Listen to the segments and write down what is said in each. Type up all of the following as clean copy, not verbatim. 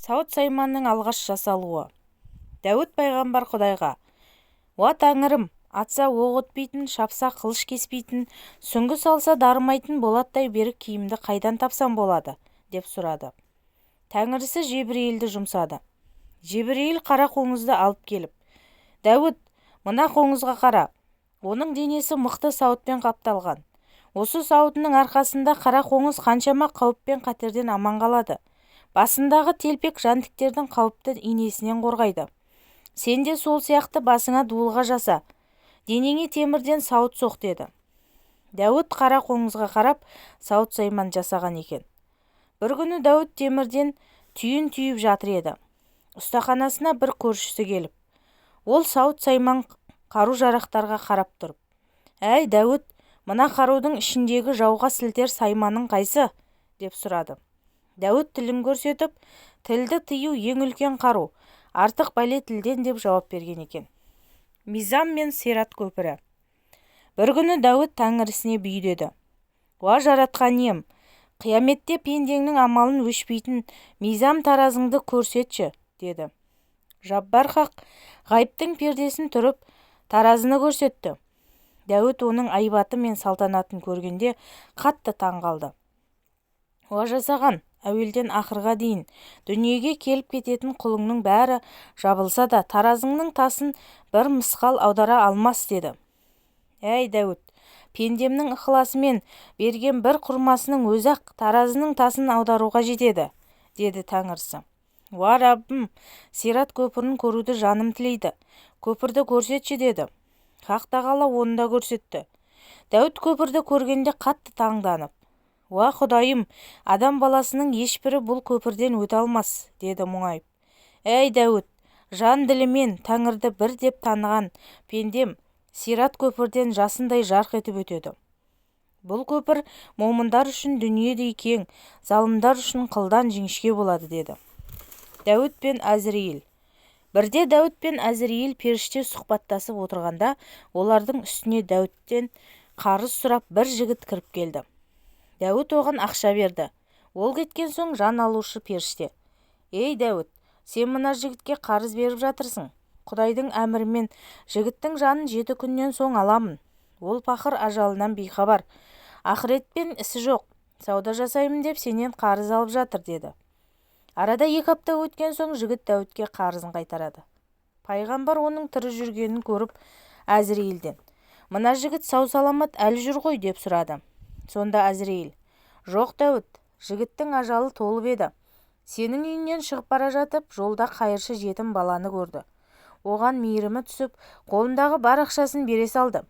Сауыт-сайманның алғаш жасалуы. Дәуіт пайғамбар Құдайға: «Уа, Тәңірім, атса оқ өтпейтін, шапса қылыш кеспейтін, сүңгі салса дарымайтын болаттай берік киімді қайдан тапсам болады?» – деп сұрады. Тәңірісі Жебірейілді жұмсады. Жебірейіл қара қоңызды алып келіп: «Дәуіт, мына қоңызға қара, оның денесі мықты сауытпен қапталған. Осы сауытының арқасында қара қоңыз қаншама қауіп пен қатерден аман қалады. Басындағы телпек жәндіктердің қауіпті инесінен қорғайды. Сен де сол сияқты басыңа дулыға жаса, денеңе темірден сауыт соқ», – деді. Дәуіт қара қоңызға қарап сауыт-сайман жасаған екен. Бір күні Дәуіт темірден түйін түйіп жатыр еді. Ұстаханасына бір көршісі келіп, ол сауыт-сайман, қару-жарақтарға қарап тұрып: «Әй, Дәуіт, мына қарудың ішіндегі жауға сілтер сайманың қайсы?» – деп сұрады. Дәуіт тілін көрсетіп: «Тілді тыю ең үлкен қару, артық бәле тілден», – деп жауап берген екен. Мизам мен Сират көпірі. Бір күні Дәуіт Тәңірісіне бүй деді: «Уа, Жаратқан Ием, қияметте пендеңнің амалын өлшейтін мизам таразыңды көрсетші», – деді. Жаббар Хақ ғайыптың пердесін түріп, таразыны көрсетті. Дәуіт оның айбаты мен салтанатын көргенде қатты таң қалды. «Уа, жасаған, әуелден ақырға дейін дүниеге келіп кететін құлыңның бәрі жабылса да, таразыңның тасын бір мысқал аудара алмас», – деді. «Әй, Дәуіт, пендемнің ықыласымен берген бір құрмасының өзі-ақ таразының тасын аударуға жетеді», – деді Тәңірісі. «Уа, Раббым, Сират көпірін көруді жаным тілейді, көпірді көрсетші», – деді. Хақ Тағала оны да көрсетті. Дәуіт көпірді көргенде қатты таңданып: «Уа, Құдайым, адам баласының ешбірі бұл көпірден өте алмас», – деді мұңайып. «Әй, Дәуіт, жан ділімен Тәңірді бір деп таныған пендем Сират көпірден жасындай жарқ етіп өтеді. Бұл көпір момындар үшін дүниедей кең, залымдар үшін қылдан жіңішке болады», – деді. Дәуіт пен Әзірейіл. Бірде Дәуіт пен Әзірейіл періште сұхбаттасып отырғанда, олардың үстіне Дәуіттен қарыз сұрап бір жігіт кіріп келді. Дәуіт оған ақша берді. Ол кеткен соң жан алушы періште: «Ей, Дәуіт, сен мына жігітке қарыз беріп жатырсың. Құдайдың әмірімен жігіттің жанын 7 күннен соң аламын. Ол пақыр ажалынан бейхабар, ақыретпен ісі жоқ, сауда жасаймын деп сенен қарыз алып жатыр», – деді. Арада 2 апта өткен соң жігіт Дәуітке қарызын қайтарады. Пайғамбар оның тірі жүргенін көріп, Әзірейілден: «Мына жігіт сау-саламат әлі жүр ғой?» – деп сұрады. Сонда Әзірейіл: «Жоқ, Дәуіт, жігіттің ажалы толып еді. Сенің үйіңнен шығып бара жатып, жолда қайыршы жетім баланы көрді. Оған мейірімі түсіп, қолындағы бар ақшасын бере салды.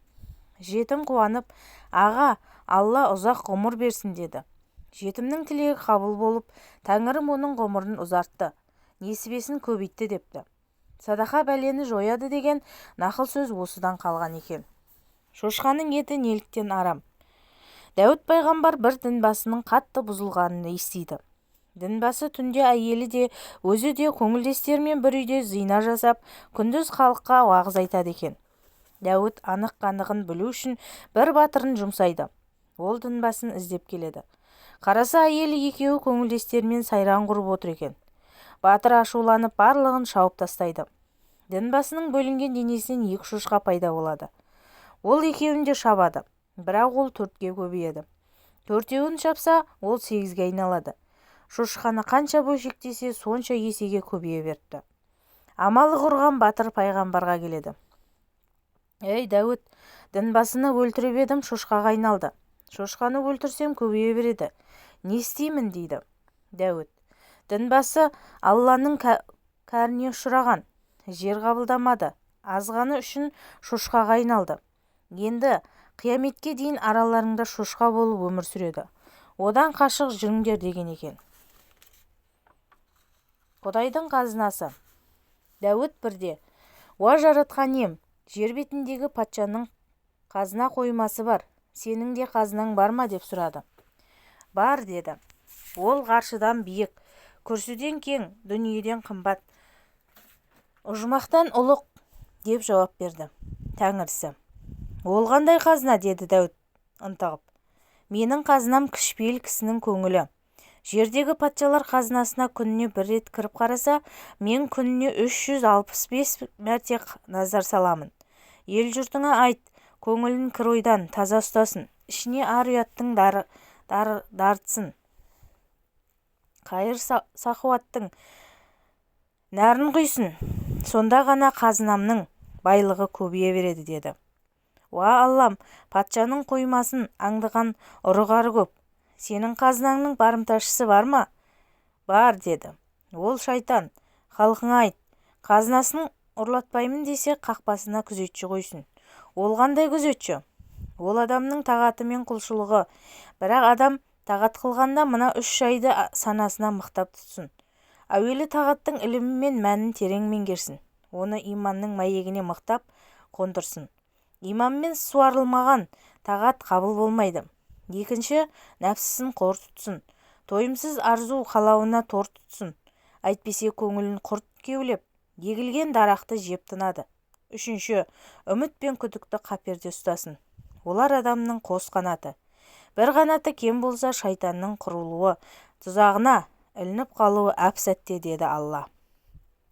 Жетім қуанып: "Аға, Алла ұзақ ғұмыр берсін", – деді. Жетімнің тілегі қабыл болып, Тәңірім оның ғұмырын ұзартты, несібесін көбейтті», – депті. Садақа бәлені жояды деген нақыл сөз осыдан қалған екен. Шошқаның еті неліктен арам? Дәуіт пайғамбар бір дінбасының қатты бұзылғанын естиді. Дінбасы түнде әйелі де, өзі де көңілдестерімен бір үйде зина жасап, күндіз халыққа уағыз айтады екен. Дәуіт анық-қанығын білу үшін бір батырын жұмсайды. Ол дінбасын іздеп келеді. Қараса, әйелі екеуі көңілдестерімен сайран құрып отыр екен. Батыр ашуланып, барлығын шауып тастайды. Дінбасының бөлінген денесінен екі шошқа пайда болады. Ол екеуін де шабады, бірақ ол төртке көбейеді. Төртеуін шапса, ол сегізге айналады. Шошқаны қанша бөлшектесе, сонша есеге көбейе беріпті. Амалы құрған батыр пайғамбарға келеді: «Ей, Дәуіт, дінбасыны өлтіріп едім, шошқаға айналды. Шошқаны өлтірсем, көбейе береді. Не істеймін?» – дейді. Дәуіт: «Дінбасы Алланың кәріне ұшыраған, жер қабылдамады. Азғаны үшін шошқаға айналды. Енді қияметке дейін араларыңда шошқа болып өмір сүреді. Одан қашық жүріңдер», – деген екен. Құдайдың қазынасы. Дәуіт бірде: «Уа, Жаратқан Ием, жер бетіндегі патшаның қазына қоймасы бар. Сенің де қазынаң бар ма?» – деп сұрады. «Бар», – деді. «Ол ғаршыдан биік, күрсіден кең, дүниеден қымбат, ұжмақтан ұлық», – деп жауап берді Тәңірісі. «Ол қандай қазына?» – деді Дәуіт ынтығып. «Менің қазынам – кішіпейіл кісінің көңілі. Жердегі патшалар қазынасына күніне бір рет кіріп қараса, мен күніне 365 мәрте назар саламын. Ел-жұртыңа айт, көңілін кір ойдан таза ұстасын, ішіне ар-ұяттың дарытсын, қайыр-сахауаттың нәрін құйсын, сонда ғана қазынамның байлығы көбейе береді деді. Уа Аллам, патшаның қоймасын аңдыған ұры-қары көп. Сенің қазынаңның барымташысы бар ма? Бар, деді. Ол шайтан. Халқыңа айт, қазынасын ұрлатпаймын десе, қақпасына күзетші қойсын. Ол қандай күзетші? Ол адамның тағаты мен құлшылығы. Бірақ адам тағат қылғанда мына үш жайды санасына мықтап тұтсын. Әуелі тағаттың ілімі мен мәнін терең меңгерсін. Оны иманның мәйегіне мықтап қондырсын. Иманмен суарылмаған тағат қабыл болмайды. Екінші, нәпсісін қор тұтсын. Тойымсыз арзу қалауына тор тұтсын. Әйтпесе көңілін құрт кеулеп, егілген дарақты жеп тынады. Үшінші, үміт пен күдікті қаперде ұстасын. Олар адамның қос қанаты. Бір қанаты кем болса, шайтанның құрылуы, тұзағына ілініп қалуы әп-сәтте, деді Алла.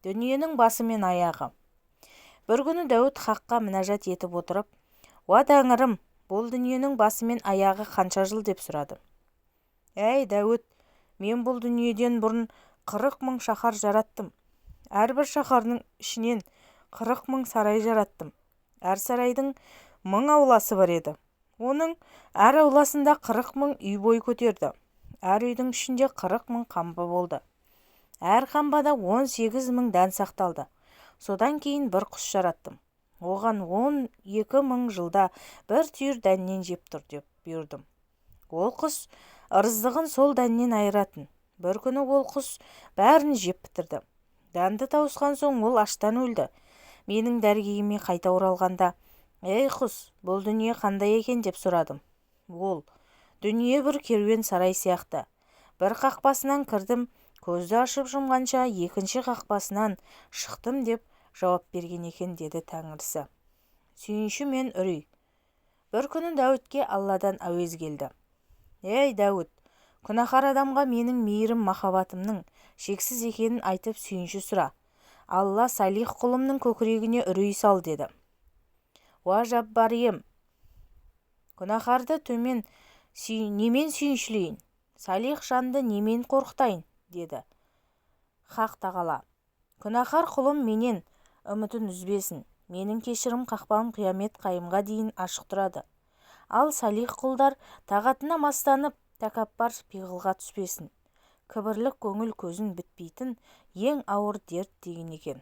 Дүниенің басы мен аяғы. Бір күні Дәуіт Хаққа мінәжат етіп отырып, «Уа Тәңірім, бұл дүниенің басы мен аяғы қанша жыл?» деп сұрады. Әй, Дәуіт, мен бұл дүниеден бұрын 40 мың шаһар жараттым. Әрбір шаһардың ішінен 40 мың сарай жараттым. Әр сарайдың 1000 ауласы бар еді. Оның әр ауласында 40 мың үй бой көтерді. Әр үйдің ішінде 40 мың қамба болды. Әр қамбада 18 мың дән сақталды. Содан кейін бір құс жараттым. Оған 12 мың жылда бір түйір дәннен жеп тұр деп бұйырдым. Ол құс ырыздығын сол дәннен айыратын. Бір күні ол құс бәрін жеп бітірді. Дәнді тауысқан соң ол аштан өлді. Менің дәргейіме қайта оралғанда, «Ей құс, бұл дүние қандай екен?» деп сұрадым. Ол, «Дүние бір керуен сарай сияқты. Бір қақпасынан кірдім, көзді ашып жұмғанша екінші қақпасынан шықтым» деп жауап берген екен, деді Тәңірісі. Сүйінші мен үрей. Бір күні Дәуітке Алладан әуез келді. Ей, Дәуіт, күнәһар адамға менің мейірім махаббатымның шексіз екенін айтып сүйінші сұра. Алла салих құлымның көкірегіне үрей сал деді. Уа Жаббар ием, күнәһарды төмен немен сүйіншілейін, салих жанды немен қорқытайын, деді. Хақ тағала, күнәһар құлым менен үмітін үзбесін, менің кешірім қақпам қиямет қайымға дейін ашық тұрады. Ал салих құлдар тағатына мастанып, тәкаппар пиғылға түспесін. Кібірлік көңіл көзін бітпейтін ең ауыр дерт деген екен.